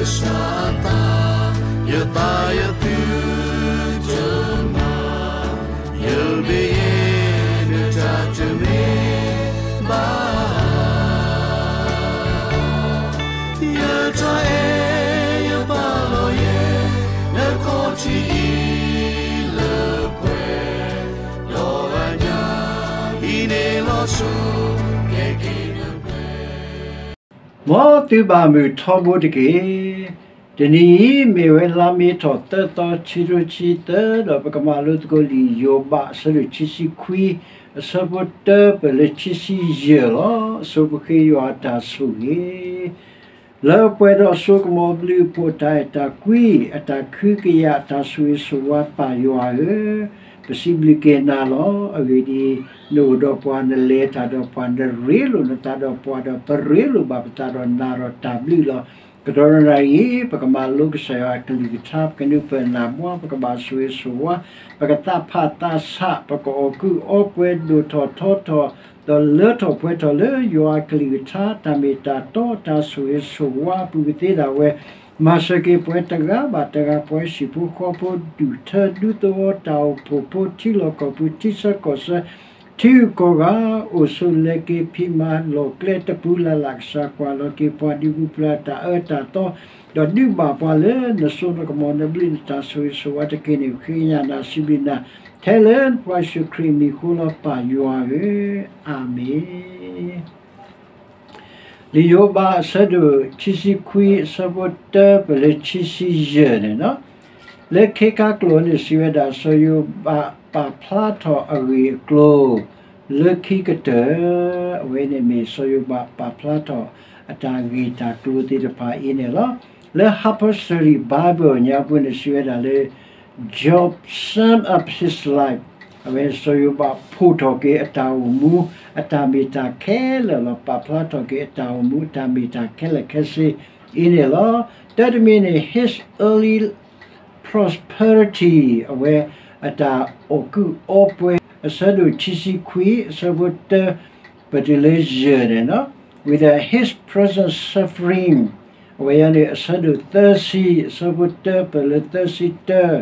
ကစၢ်အသး, ယသးယသုတမၤ, ယဘ့ၣ်ယဲၢ်နတၢ်တမ့ၢ် ဘၣ်, ယတၢ်အဲၣ်ယပာ်လီၤယဲ နခီၣ်ထံးအံၤလၢပှဲၤ, ဒီးအညၣ်ဟံးန့ၢ်လီၤဆူ ကဲက့ၤနပှဲၤ မ်သုဘၣ်မုာ်ထီဘိတက့ၢ်. တနံၤအံၤ မ့ၢ်ဝဲလါမ့ၤထီၣ်သၢသီ ခံကထိခံဆံသၢ ဒီးပကမၤလိသကိးလံာ်ယိၤဘး အဆၢဒိၣ်ခံဆံခွံ အဆၢဖိတၢ ပၢၢ်လၢခံဆံယဲၢ်လီၤ. အဆိပဃ့ယွၤအတၢ်ဆိၣ်ဂ့ၤ လၢပှဲၤဒီးစိကမီၤဘျုးအဖှိၣ် တၢ်အဲၣ်တၢ်ကွံ အတၢ်ခုကယာ် အတၢ်ဆိၣ်ဂ့ၤဆိၣ်ဝါ ပၢ်ယွၤဧၢ, ပစံးဘျုးက့ၤနၤလီၤ. အဂ့ၢ်ဒ်အံၤ, နအိၣ်ဒီးပှၤ, နလဲၤတၢ်ဒီးပှၤ, နရ့လိာ်နသးဒီးပှၤ, ဒီးပရ့လိာ်ဘၣ်ပသးဒီးနၤဒီးတၢ်ဘျုးလီၤ. ကတီၢ်နၣ်ရံၣ်အံၤ ပကမၤလိကစၢ်ယွၤအကလုၢ်ကထါ, ပကနုာ်ပၢၢ်နၢ်ဘှါ, ပကဘၣ်ဆိၣ်ဂ့ၤဆိၣ်ဝါ, ပကသးဖးသးဆး, ပကအီၣ်ကုၢ်အီပှဲၤ ဒိၣ်ထီၣ်ထီထီၣ်, ဒီးလၢထီၣ်ပှဲၤထီၣ်လၢယွၤအကလုၢ်ကထါ တၢ်မ့ၢ်တၢ်တီ တၢ်ဆိၣ်ဂ့ၤဆိၣ်ဝါအပူၤကသ့ဒၣ်ဝဲ, မၤစၢၤက့ၤပှၤတဂၤဘၣ်တဂၤ, ပှၤဟံၣ်ဖိဃီဖိ ဒူၣ်ထၢဒူသဝီ တၢ်အိၣ်ဖှိၣ်ဖိ ထံလီၢ်ကီၢ်ပူၤ ထံဆၢကီၢ်ဆၢ ထံဂုၤကီၢ်ဂၤ, အိၣ်ဆိးလဲၤက့ၤ ဖံးမၤလီၢ်ကျဲတပူၤလၢ်လၢ်, ကစၢ်ကွၢ်လီၤက့ၤပှၤ ဒုးပူၤဖျဲးတၢ်အၢတၢ်သီ, ဒီးဒုးဘၣ်ပှၤလၢနစိနကမီၤ နဘျုးနတၢ်ဆိၣ်ဂ့ၤဆိၣ်ဝါတက့ၢ်န့ၣ် ဃ့ကညးနၤ စံးဘျုးနၤ ထဲလၢပှၤယ့ၣ်ၡူးခရံာ်အမံၤအဃိလီၤ ပၢ်ယွၤဧၢ, အၤမ့ၣ်. လံာ်ယိၤဘးအဆၢဒိၣ်ခံဆံခွံ အဆၢဖိတၢ ပၢၢ်လၢခံဆံယဲၢ်န့ၣ်လီၤ. လၢခ့ခါကျိာ်န့ၣ် စံးဝဲဒၣ် စီၤယိၤဘးပာ်ဖျါထီၣ်အဂ့ၢ်အကျိၤ လၢခံကတၢၢ်, အဝဲန့ၣ်မ့ၢ်စီၤယိၤဘးပာ်ဖျါထီၣ်အတၢ်ဂ့ၢ်တၢ်ကျိၤသ့ၣ်တဖၣ်အံၤန့ၣ်လီၤ. လၢ Harper Study Bible ညါပူၤန့ၣ် စံးဝဲဒၣ်လၢ Job summed up his life, အဝဲစီၤယိၤဘးဖီၣ်ထီၣ်က့ၤအတၢ်အိၣ်မူ အတၢ်မ့ၢ်တၢ်ခဲလၢာ်လီၤ. ပာ်ဖျါထီၣ်က့ၤအတၢ်အိၣ်မူ အတၢ်မ့ၢ်တၢ်ခဲလၢာ်ခဲဆ့အံၤန့ၣ်လီၤ. တၢ်တမံၤန့ၣ် his early prosperity, အဝဲအတၢ်အီၣ်ကုၢ်အီပှဲၤ အဆၢဒိၣ်ခံဆံခွံ အဆၢဖိတၢ ပတုၤလၢယဲၢ်န့ၣ်လီၤ. With his present suffering, အဝဲအံၤန့ၣ် အဆၢဒိၣ်သၢဆံ အဆၢဖိတၢ ပၢၢ်လၢသၢဆံတၢ,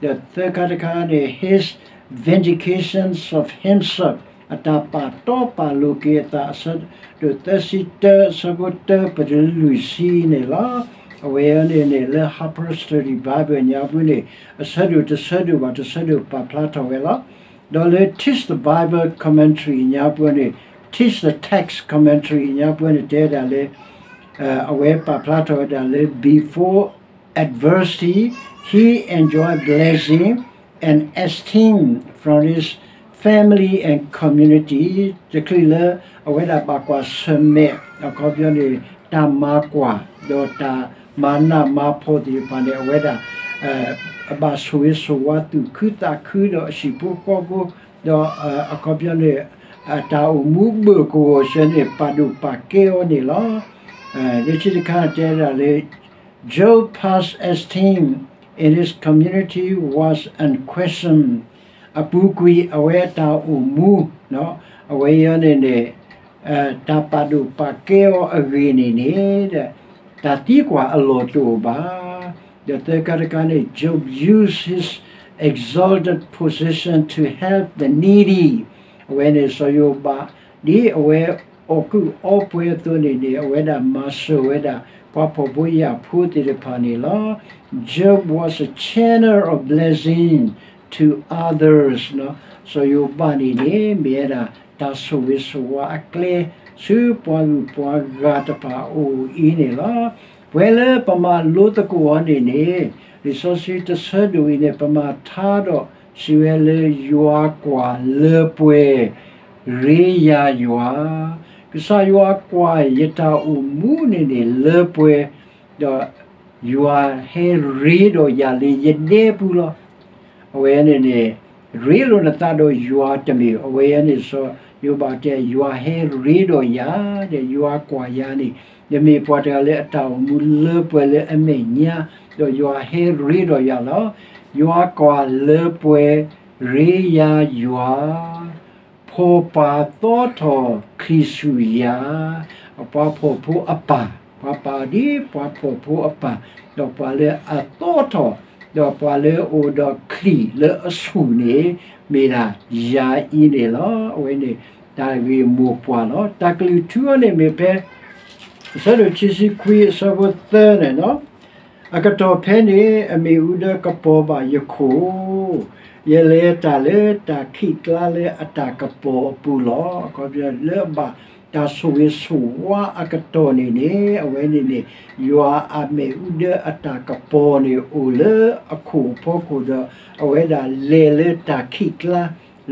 ဒီးသၢခါတခါန့ၣ် his vindications of himself, အတၢ်ပာ်တီပာ်လိၤက့ၤအသး အဆၢဒိၣ်သၢဆံတၢ အဆၢဖိတၢ ပတုၤလၢလွံၢ်ဆံန့ၣ်လီၤ. အဝဲအံၤန့ၣ်န့ၣ် လၢ Harper Study Bible ညါပူၤန့ၣ် အဆၢဒိၣ်တဆၢဒိၣ်ဘၣ်တဆၢဒိၣ်ပာ်ဖျါထီၣ်ဝဲလီၤ. ဒီးလၢ Teach the Bible Commentary ညါပူၤန့ၣ် Teach the Text Commentary ညါပူၤန့ၣ် တဲဝဲဒၣ်လၢ အဝဲပာ်ဖျါထီၣ်ဝဲဒၣ်လၢ before adversity, he enjoyed blessing and esteem from his family and community, တချုးလၢအဝဲဒၣ်ဘၣ်ကွၢ်ဆၢၣ်မဲာ် အခီပညီန့ၣ် တၢ်မၤကွၢ် ဒီးတၢ်မၤနးမၤဖှီၣ်သ့ၣ်တဖၣ်န့ၣ် အဝဲဒၣ် အဘၣ်ဆိၣ်ဂ့ၤဆိၣ်ဝါသူၣ်ခုသးခုဒီးအဟံၣ်ဖိဃီဖိ ဒီးအခီပညီန့ၣ် အတၢ်အိၣ်မူဘၢၣ်ကဝီၤဆၢန့ၣ် ပာ်ဒိၣ်ပာ်ကဲအီၤန့ၣ်လီၤ. လၢခံတခါတဲဝဲဒၣ်လၢ Job past esteem in his community was unquestioned. အပူၤကွံာ်အဝဲအတၢ်အိၣ်မူ အဝဲအံၤန့ၣ်န့ၣ် တၢ်ပာ်ဒိၣ်ပာ်ကဲအီၤအဂ့ၢ်န့ၣ်န့ၣ် တၢ်သံကွၢ်အလီၢ်တအိၣ်ဘၣ်. ဒီးသၢခါတခါန့ၣ် Job used his exalted position to help the needy. အဝဲန့ၣ်စီၤယိၤဘး ဒ်အဝဲအီၣ်ကုၢ်အီပှဲၤအသိးန့ၣ်န့ၣ် အဝဲဒၣ်မၤစၢၤဝဲဒၣ် ပှၤဖှီၣ်ဖိယာ်ဖိသ့ၣ်တဖၣ်န့ၣ်လီၤ. Job was a channel of blessing to others. စီၤယိၤဘးန့ၣ်န့ၣ် မ့ၢ်ဝဲဒၣ်တၢ်ဆိၣ်ဂ့ၤဆိၣ်ဝါအကျဲ ဆူပှၤဂုၤပှၤဂၤတဖၣ်အအိၣ်အံၤန့ၣ်လီၤ. ပဝဲလၢပမၤလိသကိးအီၤန့ၣ်န့ၣ် လံာ်စီဆှံတဆၢဒိၣ်အံၤန့ၣ် ပမၤထါဒီးစံးဝဲလၢယွၤကွၢ်လၢပှဲၤ ရ့ယၤယွၤ, ကစၢ်ယွၤကွၢ်ယတၢ်အိၣ်မူန့ၣ်န့ၣ် လၢပှဲၤ ဒီးယွၤဟဲရ့ဒီးယၤလၢယဒဲပူၤလီၤ. အဝဲန့ၣ်န့ၣ် ရ့လိာ်နသးဒီးယွၤတမ့ၢ်, အဝဲန့ၣ်စီၤယိၤဘးတဲ ယွၤဟဲရ့ဒီးယၤ, ဒီးယွၤကွၢ်ယၤန့ၣ် ယမ့ၢ်ပှၤတဂၤလၢအတၢ်အိၣ်မူလၢပှဲၤလၢအမဲာ်ညါ, ဒီးယွၤဟဲရ့ဒီးယၤလီၤ. ယွၤကွၢ်လၢပှဲၤ ရ့ယၤယွၤ ဖှီၣ်ပၢ်သီထီၣ်ချံးဆူၣ်ယၤ, အပှၤဖှီၣ်ဖိအပၢ် ပှၤပာ်အီၤဒ်ပှၤဖှီၣ်ဖိအပၢ်, ဒီးပှၤလၢအသီထီၣ်, ဒီးပှၤလၢအအိၣ်ဒီးချံၣ်လၢအဆူၣ်န့ၣ် မ့ၢ်ဒၣ်ယၤအံၤန့ၣ်လီၤ. အဝဲန့ၣ် တၢ်ဂ့ၢ်မိၢ်ပှၢ်လီၤ. တၢ်ကလုၢ်ထူအီၤန့ၣ်မ့ၢ်ဖဲ အဆၢဒိၣ်ခံဆံခွံ အဆၢဖိသၢန့ၣ်လီၤ. အကတီၢ်ဖဲန့ၣ် အမ့ၣ်အူဒၢကပီၤဘၣ်ယခိၣ်, ယလဲၤတၢ်လၢတၢ်ခံးကျါလၢအတၢ်ကပီၤအပူၤလီၤ. အခီပညီ လၢအဘၣ်တၢ်ဆိၣ်ဂ့ၤဆိၣ်ဝါအကတီၢ်န့ၣ်န့ၣ် အဝဲန့ၣ်န့ၣ် ယွၤအမ့ၣ်အူဒၢအတၢ်ကပီၤန့ၣ်အိၣ်လၢအခိၣ်အဖီခိၣ်ဒီး အဝဲဒၣ်လဲၤလၢတၢ်ခံးကျါ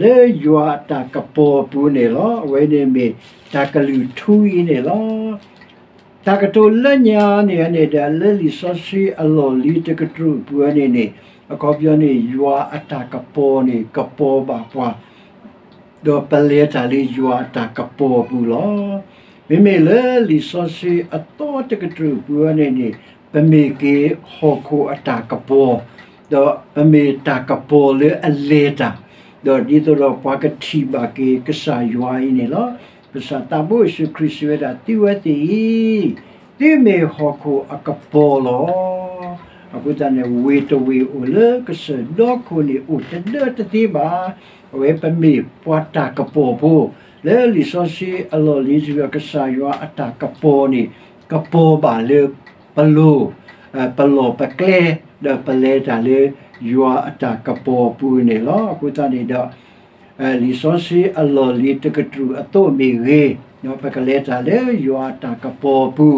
လၢယွၤအတၢ်ကပီၤအပူၤန့ၣ်လီၤ. အဝဲန့ၣ်မ့ၢ်တၢ်ကလုၢ်ထူအံၤန့ၣ်လီၤ. တၢ်ကတိၤလၢညါန့ၣ်န့ၣ်ဒီး လၢလံာ်စီဆှံအလီၢ်လံၤတကတြူၢ်အပူၤန့ၣ်န့ၣ် အခီပညီန့ၣ် ယွၤအတၢ်ကပီၤန့ၣ် ကပီၤဘၣ်ပှၤ ဒီးပလဲၤတၢ်လၢယွၤအတၢ်ကပီၤအပူၤလီၤ. မ့မ့ၢ်လၢလံာ်စီဆှံအသီတကတြူၢ်အပူၤန့ၣ်န့ၣ် ပမ့ၢ်က့ၤဟီၣ်ခိၣ်အတၢ်ကပီၤ, ဒီးပမ့ၢ်တၢ်ကပီၤလၢအလဲၤတၢ်, ဒီးဒ်သိးဒီးပှၤကထံၣ်ဘၣ်က့ၤကစၢ်ယွၤအံၤန့ၣ်လီၤ. ကစၢ်သးဘိယ့ၣ်ၡူးခရံာ်စံးဝဲဒၣ် သုဝဲသ့ၣ်အံၤ သုမ့ၢ်ဟီၣ်ခိၣ်အကပီၤလီၤ. အဃိသတးန့ၣ် ဝ့ၢ်တဝ့ၢ်အိၣ်လၢကစၢၢ်ဒီခိၣ်န့ၣ် အိၣ်တဒၢတသ့ဘၣ်. အဝဲပမ့ၢ်ပှၤတၢ်ကပီၤဖိ, လၢလံာ်စီဆှံအလီၢ်လံၤတကတြူၢ် ကစၢ်ယွၤအတၢ်ကပီၤန့ၣ် ကပီၤဘၣ်လၢပလိၤ, ပလီၢ်ပကျဲ, ဒီးပလဲၤတၢ်လၢယွၤအတၢ်ကပီၤအပူၤန့ၣ်လီၤ. အဃိသတးန့ၣ်ဒီး လံာ်စီဆှံအလီၢ်လံၤတကတြူၢ်အသိးမ့ၢ်ဂ့ၤ, ဒီးပကလဲၤတၢ်လၢယွၤအတၢ်ကပီၤအပူ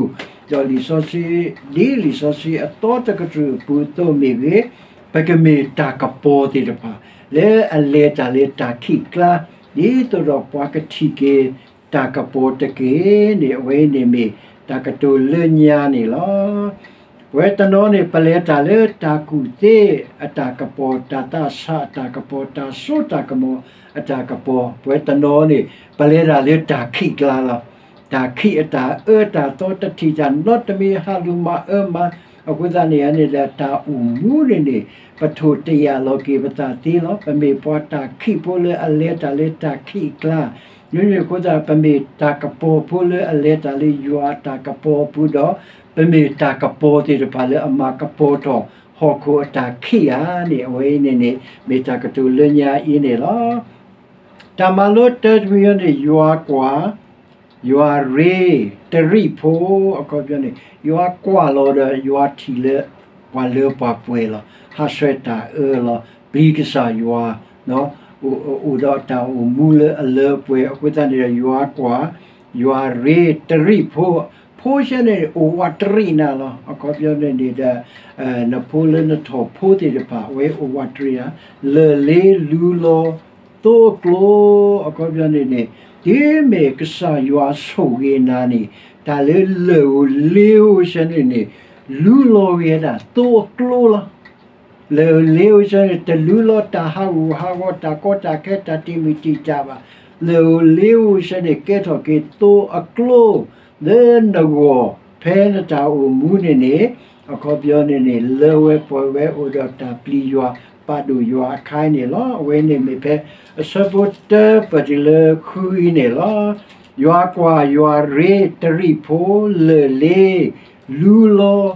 ၤ, ဒီးလံာ်စီဆှံ, ဒ်လံာ်စီဆှံအသီတကတြူၢ်အပူၤအသိးမ့ၢ်ဂ့ၤ, ပကမ့ၢ်တၢ်ကပီၤသ့ၣ်တဖၣ် လၢအလဲၤတၢ်လၢတၢ်ခံးကျါ, ဒ်သိးဒီးပှၤကထံၣ်က့ၤတၢ်ကပီၤတက့ၢ်န့ၣ် အဝဲအံၤန့ၣ်မ့ၢ်တၢ်ကတိၤလၢညါန့ၣ်လီၤ. ပဝဲတနီၤန့ၣ် ပလဲၤတၢ်လၢတၢ်ကူၣ်သ့အတၢ်ကပီၤ, တၢ်သးဆးအတၢ်ကပီၤ, တၢ်စိတၢ်ကမီၤအတၢ်ကပီၤ, ပဝဲတနီၤန့ၣ် ပလဲၤတၢ်လၢတၢ်ခံးကျါလီၤ. တၢ်ခံးအတၢ်အၢတၢ်သီ တထံၣ်တၢ်နီတမံၤ ဟးလူၤမၤအၢမၤ, အဃိသတးန့ၣ်န့ၣ်ဒီး တၢ်အိၣ်မူန့ၣ်န့ၣ် ပထိၣ်တယာ်လီၤက့ၤပသးသ့လီၤ. ပမ့ၢ်ပှၤတၢ်ခံးဖိလၢအလဲၤတၢ်လၢတၢ်ခံးအကျါ, မ့မ့ၢ်အဃိသတး ပမ့ၢ်တၢ်ကပီၤဖိလၢအလဲၤတၢ်လၢယွၤအတၢ်ကပီၤအပူၤဒီး ပမ့ၢ်တၢ်ကပီၤသ့ၣ်တဖၣ်လၢအမၤကပီၤထီၣ်ဟီၣ်ခိၣ်အတၢ်ခံးဧါန့ၣ် အဝဲအံၤန့ၣ်န့ၣ် မ့ၢ်တၢ်ကတိၤလၢညါအံၤန့ၣ်လီၤ. တၢ်မၤလိတၢတမံၤန့ၣ် ယွၤကွၢ်, ယွၤရ့, တရံးဖိ, အခီပညီန့ၣ် ယွၤကွၢ်လီၤဒီးယွၤထံၣ်လၢပှၤလၢပှၤပှဲၤလီၤ. ဟးဆှဲးတၢ်အၢလီၤ. ပျံၤကစၢ်ယွၤ, အိၣ်ဒီးတၢ်အိၣ်မူလၢအလၢအပှဲၤ အဃိသတးန့ၣ်ဒီး ယွၤကွၢ်, ယွၤရ့, တရံးဖိ, ဖိဆၢန့ၣ် အိၣ်ဝးတရံးနၤလီၤ. အခီပညီန့ၣ်န့ၣ်ဒီး နဖိလၢနထီၣ်ဖိသ့ၣ်တဖၣ် အဝဲအိၣ်ဝးတရံးနၤ, လၢၢ်လ့လူလီၤ သိအကျိ, အခီပညီန့ၣ်န့ၣ် တုၤမ့ၢ်ကစၢ်ယွၤဆိၣ်ဂ့ၤနၤန့ၣ် တၢ်လၢလၢၢ်ဧိၤလ့ဧိၤဆၢန့ၣ်န့ၣ် လူလီၤက့ၤဝဲဒၣ်သိအကျိလီၤ. လၢၢ်ဧိၤလ့ဧိၤဆၢန့ၣ် တလူလီၤတၢ်ဟးဂူာ်ဟးဂီၤ တၢ်ကီတၢ်ခဲ တၢ်တံာ်မုၢ်တံာ်တာ်ဘၣ်. လၢၢ်ဧိၤလ့ဧိၤဆၢန့ၣ် ကဲထီၣ်က့ၤသိအကျိ လၢနဂီၢ် ဖဲနတၢ်အိၣ်မူန့ၣ်န့ၣ် အခီပညီန့ၣ်န့ၣ် လၢဝဲပှဲၤဝဲအိၣ်ဒီးတၢ်ပျံၤယွၤ ပာ်ဒိၣ်ယွၤအခါအံၤန့ၣ်လီၤ. အဝဲန့ၣ်မ့ၢ်ဖဲအဆၢဖိတၢ ပတုၤလၢဃုအံၤန့ၣ်လီၤ. ယွၤကွၢ်ယွၤရ့တရံးဖိ လၢၢ်လ့ လူလီၤ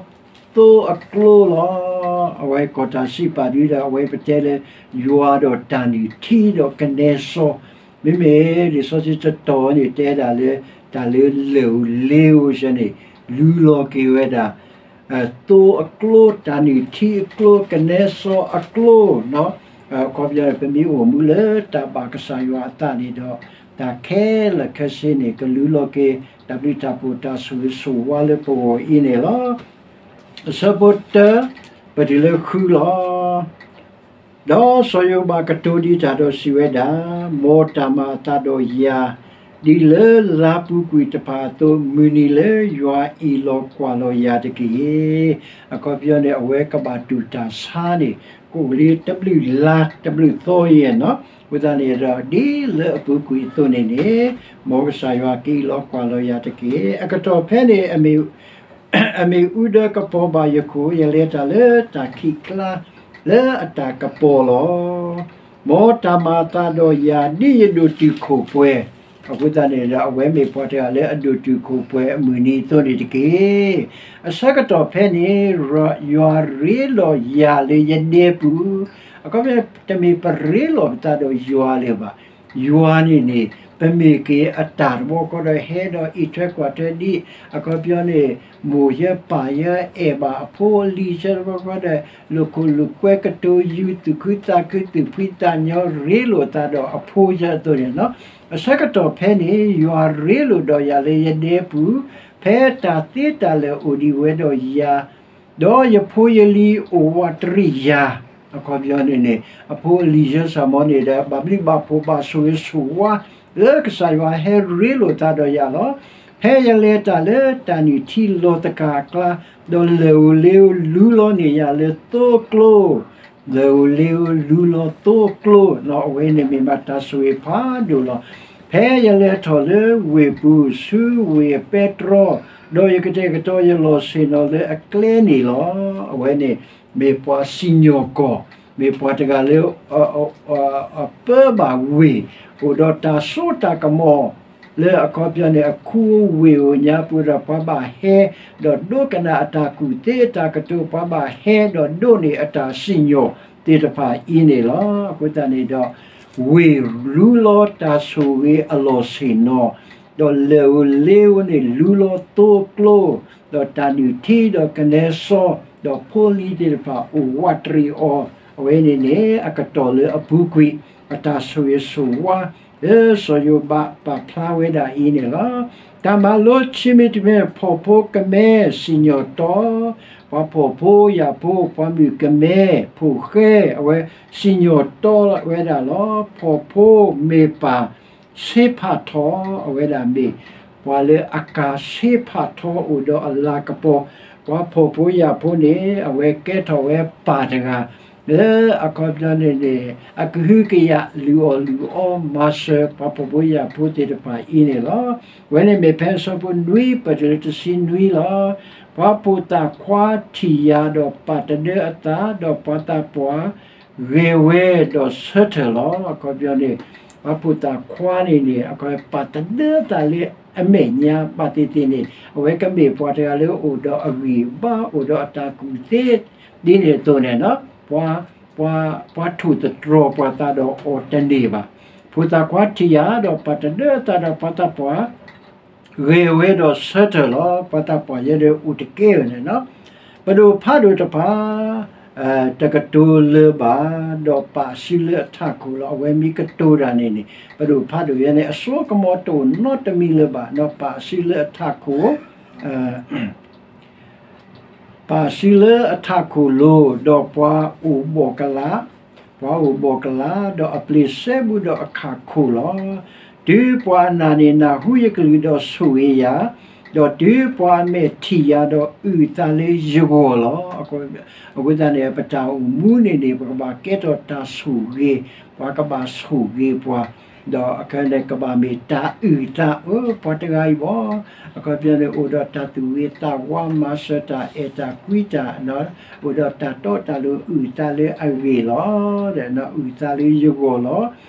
သိအကျိလီၤ. အဝဲကီၢ်တၢ်စံးပာ်ဒ်ဒီး အဝဲပတဲလၢ ယွၤဒီးတၢ်နုၢ်ထံဒီးကနဲစီ မ့မ့ၢ်လံာ်စီဆှံတတီၤန့ၣ် တဲဒၣ်လၢ တၢ်လၢလၢၢ်ဧိၤလ့ဧိၤဆၢန့ၣ် လူလီၤက့ၤဝဲဒၣ် သိအကျိ တၢ်နုၢ်ထံအကျိ ကနဲစီအကျိ အခီပညီန့ၣ် ပမ့ၢ်အိၣ်မူလၢတၢ်ဘၣ်ကစၢ်ယွၤအသးန့ၣ်ဒီး တၢ်ခဲလၢာ်ခဲဆ့န့ၣ် ကလူလီၤက့ၤ တၢ်ဘျုးတၢ်ဖှိၣ်တၢ်ဆိၣ်ဂ့ၤဆိၣ်ဝါလၢပဂီၢ်အံၤန့ၣ်လီၤ. အဆၢဖိတၢ ပတုၤလၢဃုလီၤ. ဒီးစီၤယိၤဘးကတိၤဒံးတၢ်ဒီးစံးဝဲဒၣ်, မ်တၢ်မၤအသးဒီးယၤ ဒ်လၢလါပူၤကွံာ်တဖၣ်အသိး မုၢ်နံၤလၢယွၤအ့ၣ်လီၤကွၢ်လီၤယၤတက့ၢ်. အခီပညီန့ၣ် အဝဲကဘၣ်တူၢ်တၢ်ဆါန့ၣ် ကအိၣ်လံတဘျုးလါတဘျုးသီအံၤနီၤ. အဃိသတးန့ၣ်ဒီး ဒ်လၢအပူၤကွံာ်အသိးန့ၣ်န့ၣ် မ်ကစၢ်ယွၤကအ့ၣ်လီၤကွၢ်လီၤယၤတက့ၢ်. အကတီၢ်ဖဲန့ၣ် အမ့ၣ်အူဒၢကပီၤဘၣ်ယခိၣ်, ယလဲၤတၢ်လၢတၢ်ခံးကျါ လၢအတၢ်ကပီၤလီၤ. မ်တၢ်မၤအသးဒီးယၤ ဒ်ယဒိၣ်တုာ်ခိၣ်ပှဲၤ အဃိသတးန့ၣ်ဒီး အဝဲမ့ၢ်ပှၤတဂၤလၢအဒိၣ်တုာ်ခိၣ်ပှဲၤအမုၢ်နံၤအသိးန့ၣ်တက့ၢ်. အဆၢကတီၢ်ဖဲန့ၣ် ယွၤရ့လိာ်ယၤလၢယဒဲပူၤ, အခီပညီ တမ့ၢ်ပရ့လိာ်ပသးဒီးယွၤလၢၤဘၣ်. ယွၤန့ၣ်န့ၣ် ပမ့ၢ်က့ၤအတၢ်တဘျီဃီဒီး ဟဲဒီးအံးထွဲကွၢ်ထွဲဒ် အခီပညီန့ၣ် မိၢ်ယဲပၢ်ယဲအဲၣ်ဘၣ်အဖိအလံၤဆၢတဘျီဃီဒီး လိာ်ခိၣ်လိာ်ကွဲကတိၤယုာ် သူၣ်ခုသးခု သူၣ်ဖှံသးညီ ရ့လိာ်သးဒီးအဖိဆၢအသိးန့ၣ်လီၤ. အဆၢကတီၢ်ဖဲန့ၣ် ယွၤရ့လိာ်ဒီးယၤလၢယဒဲပူၤ, ဖဲတၢ်သ့တၢ်လၢာ်အိၣ်ဒံးဝဲဒီးယၤ ဒီးယဖိယလံၤအိၣ်ဝးတရံးယၤ, အခီပညီန့ၣ်န့ၣ် အဖိအလံၤဆၢစၢ်မီန့ၣ်ဒီး ဘၣ်ဘျုးဘၣ်ဖှိၣ်ဘၣ်ဆိၣ်ဂ့ၤဆိၣ်ဝါ လၢကစၢ်ယွၤဟဲရ့လိာ်သးဒီးယၤလီၤ. ဖဲယလဲၤတၢ်လၢတၢ်နုၢ်ထံလီၤသကၤအကျါ, ဒီးလၢၢ်ဧိၤလ့ဧိၤလူလီၤန့ၢ်ယၤလၢသိကျိ လၢၢ်ဧိၤလ့ဧိၤလူလီၤသိကျိ, အဝဲန့ၣ်မ့ၢ်မးတၢ်ဆိၣ်ဂ့ၤဖးဒိၣ်လီၤ. ဖဲယလဲၤထီၣ်လၢဝ့ၢ်ပူၤ ဆူဝ့ၢ်အပဲတြီ, ဒီးယကတဲာ်ကတီၤယလီၢ်ဆ့ၣ်နီၤလၢအကျဲန့ၣ်လီၤ. အဝဲန့ၣ်မ့ၢ်ပှၤစံၣ်ညီၣ်ကွီၢ်, မ့ၢ်ပှၤတဂၤလၢ အပၢဘၣ်ဝ့ၢ်, အိၣ်ဒီးတၢ်စိတၢ်ကမီၤ လၢအခီပညီန့ၣ် အခူအဝ့ၢ်ဧိၤညါပူၤဒီး ပှၤဘၣ်ဟဲ ဒီးဒိကနၣ်အတၢ်ကူၣ်သ့အတၢ်ကတိၤ, ပှၤဘၣ်ဟဲဒီးဒိးန့ၢ်အတၢ်စံၣ်ညီၣ်သ့ၣ်တဖၣ်အံၤန့ၣ်လီၤ. အဃိသတးန့ၣ်ဒီး ဝ့ၢ်လူလီၤတၢ်ဆိၣ်ဂ့ၤအလီၢ်ဆ့ၣ်နီၤ, ဒီးလၢၢ်ဧိၤလ့ဧိၤန့ၣ် လူလီၤသိကျိ, ဒီးတၢ်နုၢ်ထံဒီးကနဲစီ, ဒီးဖိလံၤသ့ၣ်တဖၣ်အိၣ်ဝးတရံးအီၤ, အဝဲန့ၣ်န့ၣ် အကတီၢ်လၢအပူၤကွံာ် အတၢ်ဆိၣ်ဂ့ၤဆိၣ်ဝါ လၢစီၤယိၤဘးပာ်ဖျါဝဲဒၣ်အံၤန့ၣ်လီၤ. တၢ်မၤလိဆံးမံၤတမံၤ ဖှီၣ်ဖိကမဲ စံၣ်ညီၣ်တီ, ပှၤဖှီၣ်ဖိယာ်ဖိ ပှၤမုၣ်ကမဲ ဖိၣ်ဃဲ အဝဲစံၣ်ညီၣ်တီဝဲဒၣ်လီၤ. ဖှီၣ်ဖိမ့ၢ်ပၢ် ဆ့ဖးထီ အဝဲဒၣ်မ့ၢ် ပှၤလၢအကၤဆ့ဖးထီအိၣ်ဒီးအလၤကပီၤ, ပှၤဖှီၣ်ဖိယာ်ဖိန့ၣ် အဝဲကဲထီၣ်ဝဲပၢ်တဂၤ လၢအခီပညီန့ၣ်န့ၣ် အကဟုကယာ်လုၢ်အီၣ်လုၢ်အီမၤစၢၤ ပှၤဖှီၣ်ဖိယာ်ဖိသ့ၣ်တဖၣ်အံၤန့ၣ်လီၤ. အဝဲန့ၣ်မ့ၢ်ဖဲအဆၢဖိနွံ ပတုၤလၢတဆံနွံလီၤ. ပှၤဖိသၣ်ခွါထံၣ်ယၤဒီးပာ်တဒၢအသး, ဒီးပှၤသးပှၢ် ဂဲၤဝဲဒီးဆၢထၢၣ်လီၤ. အခီပညီန့ၣ် ပှၤဖိသၣ်ခွါန့ၣ်န့ၣ် အခီပညီပာ်တဒၢသးလၢအမဲာ်ညါဘၣ်သ့ၣ်သ့ၣ်န့ၣ် အဝဲကမ့ၢ်ပှၤတဂၤလၢအိၣ်ဒီးအဂံၢ်ဘါ အိၣ်ဒီးအတၢ်ကူၣ်သ့ ဒ်န့ၣ်အသိးန့ၣ်လီၤ. ပှၤ ပှၤ ပှၤထိၣ်သတြီၤပှၤသးဒီးအီၤတန့ၢ်ဘၣ်. ဖိသၣ်ခွါထံၣ်ယၤဒီးပာ်တဒၢသးဒီးပှၤသးပှၢ် ဂဲၤဝဲဒီးဆၢထၢၣ်လီၤ. ပှၤသးပှၢ်ယဲဒီးအိၣ်တကဲဝဲန့ၣ်လီၤ. ပဒိၣ်ဖးဒိၣ်တဖၣ် တကတိၤလၢၤဘၣ် ဒီးပာ်စုလၢအထးခိၣ်လီၤ. အဝဲမ့ၢ်ကတိၤတၢ်န့ၣ်န့ၣ် ပဒိၣ်ဖးဒိၣ်ယဲန့ၣ် အစိကမီၤတအိၣ်နီတမံၤလၢၤဘၣ် ဒီးပာ်စုလၢအထးခိၣ် ပာ်စုလၢအထးခိၣ်လိၤ ဒီးပှၤအိၣ်ဘီၣ်ကလး, ပှၤအိၣ်ဘီၣ်ကလး ဒီးအပျ့ၤစဲဘူးဒီးအခးခိၣ်လီၤ. တုၤပှၤအနၢ်န့ၣ်နၢ်ဟူယကလုၢ်ဒီးဆိၣ်ဂ့ၤယၤ, ဒီးတုၤပှၤအမဲာ်ထံၣ်ယၤဒီးအုၣ်သးလၢယဂီၢ်လီၤ. အဃိသတးန့ၣ် ပတၢ်အိၣ်မူန့ၣ်န့ၣ် ပကဘၣ်ကဲထီၣ်တၢ်ဆိၣ်ဂ့ၤ, ပှၤကဘၣ်ဆိၣ်ဂ့ၤပှၤ ဒီးအခါန့ၣ်ကဘၣ်မ့ၢ်တၢ်အုၣ်သး အၢ ပှၤတဂၤအံၤဘၣ်, အခီပညီန့ၣ် အိၣ်ဒီးတၢ်သူၣ်ဂ့ၤသးဝါ မၤစၢၤတၢ်အဲၣ်တၢ်ကွံတၢ်, အိၣ်ဒီးတၢ်တီတၢ်လိၤအုၣ်သးလၢအဂ့ၢ်လီၤ. ဒီးအုၣ်သးလၢယဂီၢ်လီၤ.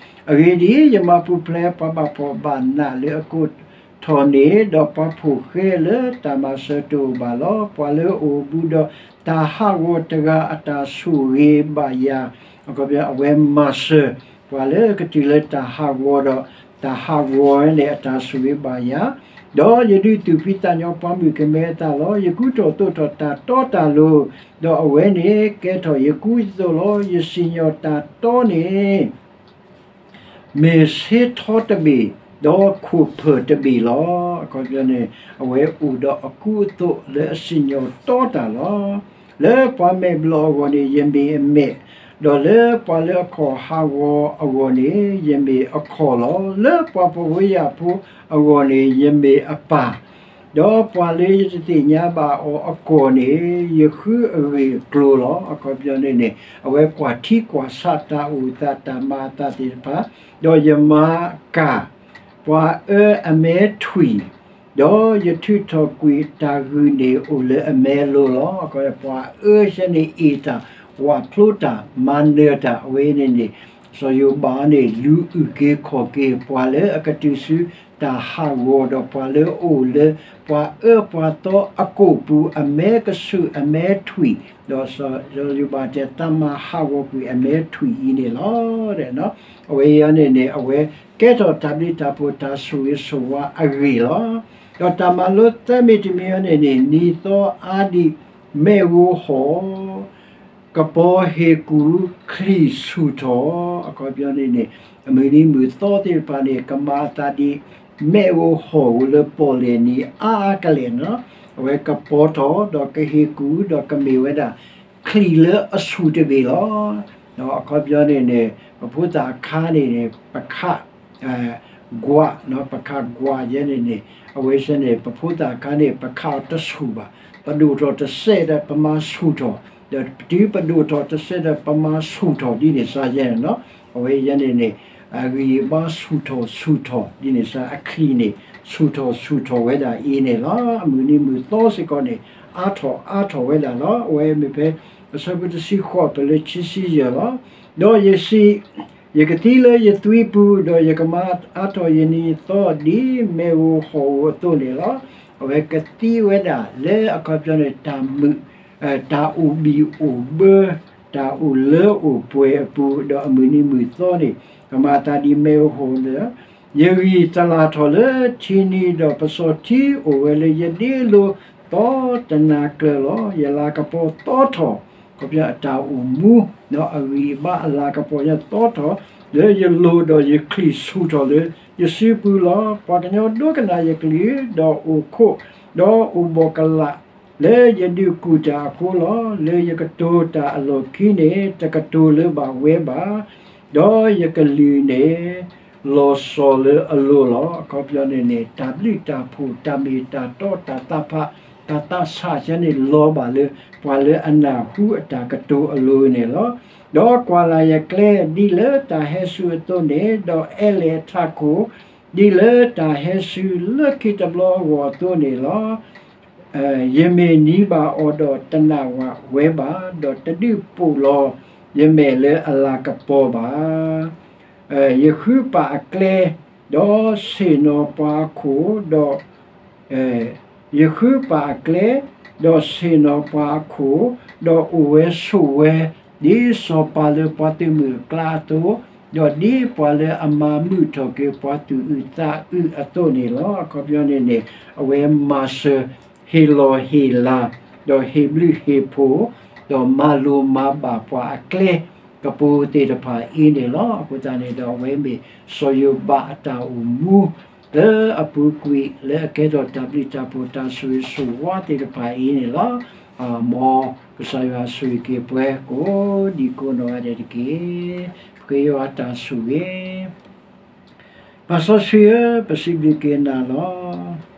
အဂ့ၢ်ဒ်အံၤ, ယမၤပူၤဖျဲးပှၤဘၣ်ဖှီၣ်ဘၣ်နးလၢအကိးထီၣ်န့ၣ်, ဒီးပှၤဖှီၣ်ဃဲလၢတၢ်မၤစၢၤတအိၣ်ဘၣ်လီၤ. ပှၤလၢအအိၣ်ဘူးဒီးတၢ်ဟးဂီၤတဂၤအတၢ်ဆိၣ်ဂ့ၤဘၣ်ယၤ, အခီပညီ အဝဲမၤစၢၤ ပှၤလၢကတုၤလၢတၢ်ဟးဂီၤဒီး တၢ်ဟးဂီၤဝဲန့ၣ် အတၢ်ဆိၣ်ဂ့ၤဘၣ်ယၤ, ဒီးယဒုးသူၣ်ဖှံသးညီပှၤမုၣ်ကမဲအသးလီၤ. ယကူထီၣ်သိးထီၣ်တၢ်တီတၢ်လိၤ, ဒီးအဝဲန့ၣ်ကဲထီၣ်ယကူယသိးလီၤ. ယစံၣ်ညီၣ်တၢ်တီန့ၣ် မ့ၢ်ဆ့ထီတဘ့ၣ်, ဒီးခိၣ်ဖၢၣ်တဘ့ၣ်လီၤ. အခီပညီန့ၣ် အဝဲအိၣ်ဒီးအကူအသိးလၢအစံၣ်ညီၣ်တီတၢ်လီၤ. လၢပှၤမဲာ်ဘျီၣ်အဂီၢ်န့ၣ် ယမ့ၢ်အမဲာ်, ဒီးလၢပှၤလၢအခီၣ်ဟးဂီၤအဂီၢ်န့ၣ် ယမ့ၢ်အခီၣ်လီၤ. လၢပှၤဖှီၣ်ဖိယာ်ဖိအဂီၢ်န့ၣ် ယမ့ၢ်အပၢ်, ဒီးပှၤလၢယတသ့ၣ်ညါဘၣ်အီၤအကီၢ်န့ၣ် ယဃုအဂ့ၢ်အကျိၤလီၤ. အခီပညီန့ၣ်န့ၣ် အဝဲကွၢ်ထံကွၢ်ဆးတၢ်အိၣ်သးတၢ်မၤအသးသ့ၣ်တဖၣ်, ဒီးယမၤကၢ် ပှၤအၢအမဲထွံၣ်, ဒီးယထုးထီၣ်ကွံာ်တၢ်ဂုာ်န့ၢ်အိၣ်လၢအမဲလိၤလီၤ. အခီပညီ ပှၤအၢဆၢန့ၣ်အ့ၣ်တၢ်, ဝၣ်ဖျိတၢ်, မၤနၢၤတၢ်, အဝဲန့ၣ်န့ၣ် စီၤယိၤဘးန့ၣ် လူၤအုၣ်က့ၤခီၣ်က့ၤ ပှၤလၢအကတုၤဆူတၢ်ဟးဂီၤ ဒီးပှၤလၢအအိၣ်လၢ ပှၤအၢပှၤသီအကိာ်ပူၤ အမဲကဆူးအမဲထွံၣ်, ဒီးစီၤယိၤဘးတဲ သးမၤဟးဂီၤကွံာ်အမဲထွံၣ်အံၤန့ၣ်လီၤ. အဝဲအံၤန့ၣ်န့ၣ် အဝဲကဲထီၣ်တၢ်ဘျုးတၢ်ဖှိၣ်တၢ်ဆိၣ်ဂ့ၤဆိၣ်ဝါအဂ့ၢ်လီၤ. ဒီးတၢ်မၤလိသၢမံၤတမံၤအံၤန့ၣ်န့ၣ် နံၤသီအါဒံး မ့ၣ်ဧိၤဟီၣ် ကပီၤဟ့ၣ်ကူၣ်ချံၣ်ဆူၣ်ထီၣ်, အခီပညီန့ၣ်န့ၣ် အမုၢ်နံၤမုၢ်သီသ့ၣ်တဖၣ်န့ၣ် ကမၤအသးဒ် မ့ၣ်ဧိၤဟီၣ်ဧိၤလၢပီၣ်လဲၣ်နံၤအါအါကလဲာ်န့ၣ်လီၤ. အဝဲကပီၤထီၣ် ဒီးကဟ့ၣ်ကူၣ် ဒီးကမ့ၢ်ဝဲဒၣ် ချံၣ်လၢအဆူၣ်တဘ့ၣ်လီၤ. အခီပညီန့ၣ်န့ၣ် ပဖိသၣ်အခါန့ၣ်န့ၣ် ပခး ကွၢ်, ပခးကွၢ်ယဲန့ၣ်န့ၣ် အဝဲစ့ၢ်န့ၣ် ပဖိသၣ်အခါန့ၣ် ပခးအီၤတဆူၣ်ဘၣ်, ပဒိၣ်ထီၣ်တစဲးဒီးပမၤဆူၣ်ထီၣ်, ဒီးတုၤပဒိၣ်ထီၣ်တစဲးဒီး ပမၤဆူၣ်ထီၣ်ဒ်န့ၣ်စ့ၢ်ယဲန့ၣ်လီၤ. အဝဲယဲန့ၣ်န့ၣ် အဂံၢ်အဘါဆူၣ်ထီၣ်ဆူၣ်ထီၣ်ဒ်န့ၣ်စ့ၢ် အချံၣ်န့ၣ် ဆူၣ်ထီၣ်ဆူၣ်ထီၣ်ဝဲဒၣ်အံၤန့ၣ်လီၤ. အမုၢ်နံၤမုၢ်သီစ့ၢ်ကီးန့ၣ် အါထီၣ်အါထီၣ်ဝဲဒၣ်လီၤ. အဝဲမ့ၢ်ဖဲ အဆၢဖိတဆံဃိးတုၤလၢခံဆံယဲၢ်လီၤ. ဒီးယစံး, ယကသံလၢယသွံပူၤ, ဒီးယကမၤအါထီၣ်ယနံၤသီ ဒ်မ့ၣ်ဧိၤဟီၣ်ဧိၤအသိးန့ၣ်လီၤ. အဝဲကသံဝဲဒၣ်လၢအခီပညီန့ၣ် တၢ်မုာ်, တၢ်အိၣ်ဘံၣ်အိၣ်ဘၢ, တၢ်အိၣ်လၢအိၣ်ပှဲၤအပူၤ, ဒီးအမုၢ်နံၤမုၢ်သီန့ၣ် ကမၤအသးဒ်မ့ၣ်ဧိၤဟီၣ်ဧိၤလီၤ. ယဂံၢ်သလၣ်ထီၣ်လၢထံနံၤ, ဒီးပစီၤထံအိၣ်ဝဲလၢယဒ့လိၤသီတနၤကျၢၤလီၤ. ယလၤကပီၤသီထီၣ်, အခီပညီအတၢ်အိၣ်မူ, ဒီးအဂံၢ်အဘါအလၤကပီၤညါသီထီၣ်လၢယလိၤ, ဒီးယချံၣ်ဆူၣ်ထီၣ်လၢယစုပူၤလီၤ. ပှၤကညီဒိကနၣ်ယကလုၢ်, ဒီးအိၣ်ခိး, ဒီးအိၣ်ဘှီၣ်ကလာ် လၢယဒုးကူၣ်တၢ်အဃိလီၤ. လၢယကတိၤတၢ်အလီၢ်ခံန့ၣ် တကတိၤလၢၤဘၣ်ဝဲဘၣ်, ဒီးယကလုၢ်န့ၣ် လီၤစီၤလၢအလိၤလီၤ. အခီပညီန့ၣ်န့ၣ် တၢ်ဘျုးတၢ်ဖှိၣ် တၢ်မ့ၢ်တၢ်တီ တၢ်သးဖး တၢ်သးဆးယဲန့ၣ် လီၤဘၣ်လၢ ပှၤလၢအနၢ်ဟူအတၢ်ကတိၤအလိၤန့ၣ်လီၤ. ဒီးကွၢ်လၢ်ယကျဲဒ်လၢတၢ်ဟဲစူၤအသိးန့ၣ်, ဒီးအဲၣ်လၢထးခိၣ် ဒ်လၢတၢ်ဟဲစူၤလၢခံတဘျီအဂီၢ်အသိးန့ၣ်လီၤ. ယမ့ၢ်နံၤဘၣ်အီၤဒီးတနာ်ဝဲဘၣ်, ဒီးတဒုးပိာ်လီၤယမဲာ်လၢအလၤကပီၤဘၣ်. ယဃုပာ်အကျဲ, ဒီးဆ့ၣ်နီၤပှၤအခိၣ်, ဒီး ယဃုပာ်အကျဲ, ဒီးဆ့ၣ်နီၤပှၤအခိၣ်, ဒီးအိၣ်ဝဲဆိးဝဲ, ဒ်စီၤပၤလၢပှၤသုးမုၢ်အကျါအသိး, ဒီးဒ်ပှၤလၢအမၤမုာ်ထီၣ်က့ၤပှၤသူၣ်အုးသးအုးအသိးန့ၣ်လီၤ. အခီပညီန့ၣ်န့ၣ် အဝဲမၤစၢၤဟ့ၣ်လီၤဟ့ၣ်လၤ, ဒီးဟ့ၣ်ဘျုးဟ့ၣ်ဖှိၣ်, ဒီးမၤလိၤမၤဘၣ်ပှၤအကျဲ ကပိၤသ့ၣ်တဖၣ်အံၤန့ၣ်လီၤ. အဃိသတးန့ၣ်ဒီး အဝဲမ့ၢ်စီၤယိၤဘးအတၢ်အိၣ်မူ လၢအပူၤကွံာ် လၢအကဲထီၣ်တၢ်ဘျုးတၢ်ဖှိၣ်တၢ်ဆိၣ်ဂ့ၤဆိၣ်ဝါသ့ၣ်တဖၣ်အံၤန့ၣ်လီၤ. မ်ကစၢ်ယွၤဆိၣ်ဂ့ၤက့ၤပှၤကိးဒံကိးနီၢ်ဂၤဒဲးတက့ၢ်. ပဃ့ယွၤတၢ်ဆိၣ်ဂ့ၤ ပၢ်စီဆှံဧၢ, ပစံးဘျုးက့ၤနၤလီၤ.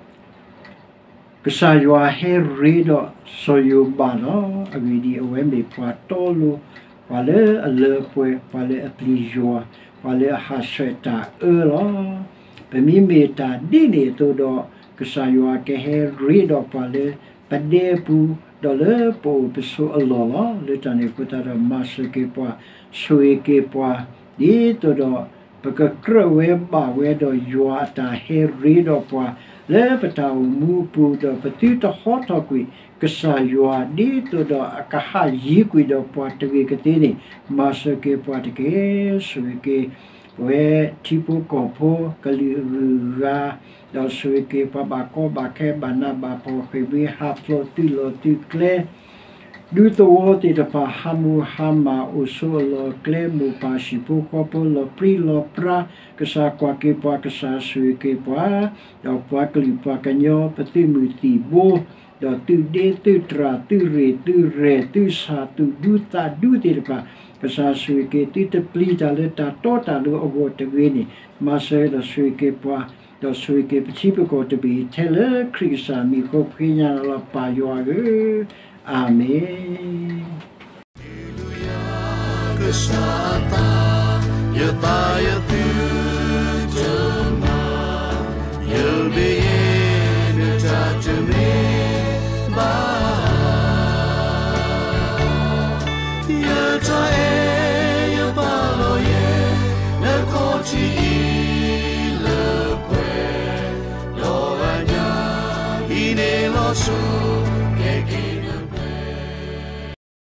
ကစၢ်ယွၤဟဲရ့ဒီးစီၤယိၤဘးလီၤ. အဂ့ၢ်ဒ်အံၤ, အဝဲမ့ၢ်ပှၤတီလိၤ, ပှၤလၢအလၢပှဲၤ, ပှၤလၢအပျံၤယွၤ, ပှၤလၢအဟးဆှဲးတၢ်အၢလီၤ. ပမ့မ့ၢ်တၢ်ဒ်န့ၣ်အသိးဒီး, ကစၢ်ယွၤကဟဲရ့ဒီးပှၤလၢပဒဲပူၤ, ဒီးလၢပအိၣ်ပဆိးအလီၢ်လီၤ. လၢတၢ်န့ၣ်အဃိသတးဒီး မၤစၢၤက့ၤပှၤ, ဆိၣ်ဂ့ၤက့ၤပှၤ, ဒ်သိးဒီး ပကကြၢးဝဲဘၣ်ဝဲဒီးယွၤအတၢ်ဟဲရ့ဒီးပှၤ လၢပတၢ်အိၣ်မူအပူၤ, ဒီးပသုတဟီထီၣ်ကွံာ်ကစၢ်ယွၤ ဒ်သိးဒီးအကဟးယံၤကွံာ်ဒီးပှၤတဂ့ၤကသ့န့ၣ်, မၤစၢၤက့ၤပှၤတက့ၢ်. ဆိၣ်ဂ့ၤက့ၤ ပဝဲထံဖိကီၢ်ဖိကလုာ်အဂုၤအဂၤ, ဒီးဆိၣ်ဂ့ၤက့ၤပှၤဘၣ်ကီဘၣ်ခဲ ဘၣ်နးဘၣ်ဖှီၣ် ဃ့ၢ်မှံဟးဖျိးသုးလီၢ်သုးကျဲ ဒူသဝီသ့ၣ်တဖၣ် ဟးမူဟးမၢ် အိၣ်ဆိးအလီၢ်အကျဲ မိၢ်ပၢ်ဟံၣ်ဖိဃီဖိ လီၤပြံလီၤပြါ, ကစၢ်ကွၢ်က့ၤပှၤ ကစၢ်ဆိၣ်ဂ့ၤက့ၤပှၤ, ဒီးပှၤကလုာ်ပှၤကညီ ပသုးမုၢ်သံၣ်ဘိ, ဒီးသုးဒ့သုးတြၢ် သုးရ့ၣ်သုးရဲၣ် သုးဆၣ်သုးဒူသးဒူသ့ၣ်တဖၣ်, ကစၢ်ဆိၣ်ဂ့ၤက့ၤ သုတပျံၤတၢ်လၢတၢ်တီတၢ်လိၤအဂီၢ်တဂ့ၤန့ၣ်, မၤစၢၤဒီးဆိၣ်ဂ့ၤက့ၤပှၤ, ဒီးဆိၣ်ဂ့ၤက့ၤပထံပကီၢ်တဘ့ၣ် ထဲလၢခရံာ်ကစၢ်မံၤအဃိ ပဃ့ညါလီၤ ပၢ်ယွၤဧၢ, အၤမ့ၣ်. ကစၢ်အသး, ယသးယသ